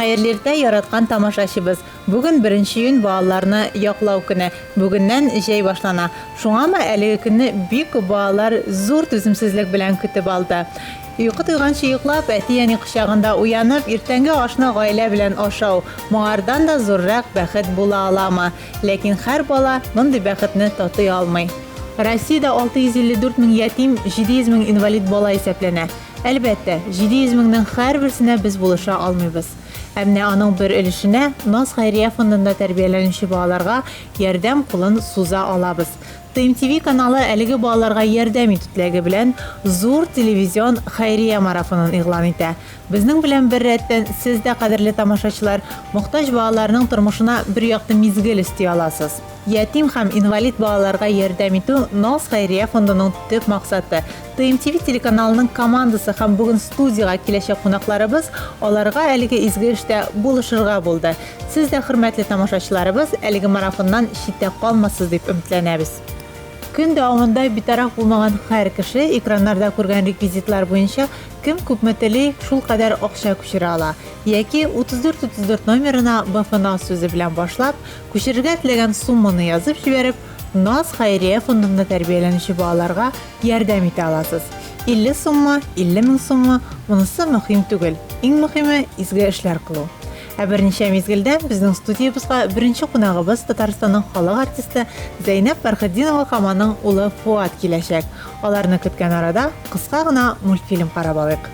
Хәерле иртә, яраткан тамашачыбыз! Бүген беренче июнь балаларны яклау көне. Бүгеннән җәй башлана. Шуңамы әлеге көнне бик күп балалар зур түземсезлек белән көтеп алды. Йокы туйганчы йоклап, әти-әни кочагында уянып, иртәнге ашны гаилә белән ашау, моңардан да зуррак бәхет була аламы? Ләкин һәр бала мондый бәхетне татый алмый. Россиядә 654 мең ятим, 700 мең инвалид бала исәпләнә. Әлбәттә, 700 меңнең һәрберсенә без булыша алмыйбыз. Ә менә аның бер өлешенә, Наз хәйрия фондында тәрбияләнүче балаларга ярдәм кулын суза алабыз. ТМТV каналы әлеге балаларга ярдәм итү теләге белән зур телевизион хәйрия марафонын игълан итә. Безнең белән беррәттән сез дә, кадерле тамашачылар, мохтаҗ балаларның тормышына бер якты мизгел өсти аласыз. Ятим һәм инвалид балаларга ярдәм итү Наз хәйрия фондының төп максаты. ТМТV телеканалының командасы һәм бүген студиягә киләчәк кунакларыбыз аларга әлеге изге эштә булышырга булды. Сез дә, хөрмәтле тамашачыларыбыз, әлеге марафоннан читтә калмассыз дип өметләнәбез. Көн дәвамында битараф булмаган һәр кеше экраннарда күргән реквизитлар буенча кем күпме тели, шулкадәр акча күчерә ала. Яки 34 34 номерына БФНА сүзе белән башлап, Күчерергә теләгән сумманы язып җибәреп, Наз хәйрия фондында тәрбияләнүче балаларга ярдәм итә аласыз. 50 суммы, 50 мең суммы, монысы мөһим түгел. Иң мөһиме, изге эшләр кылу. Ә берничә мизгелдән безнең студиябезгә беренче кунагыбыз Татарстанның халык артисты Зәйнәб Фәрхетдинова һәм аның улы Фуат киләчәк. Аларны көткән арада кыска гына мультфильм карап алыйк.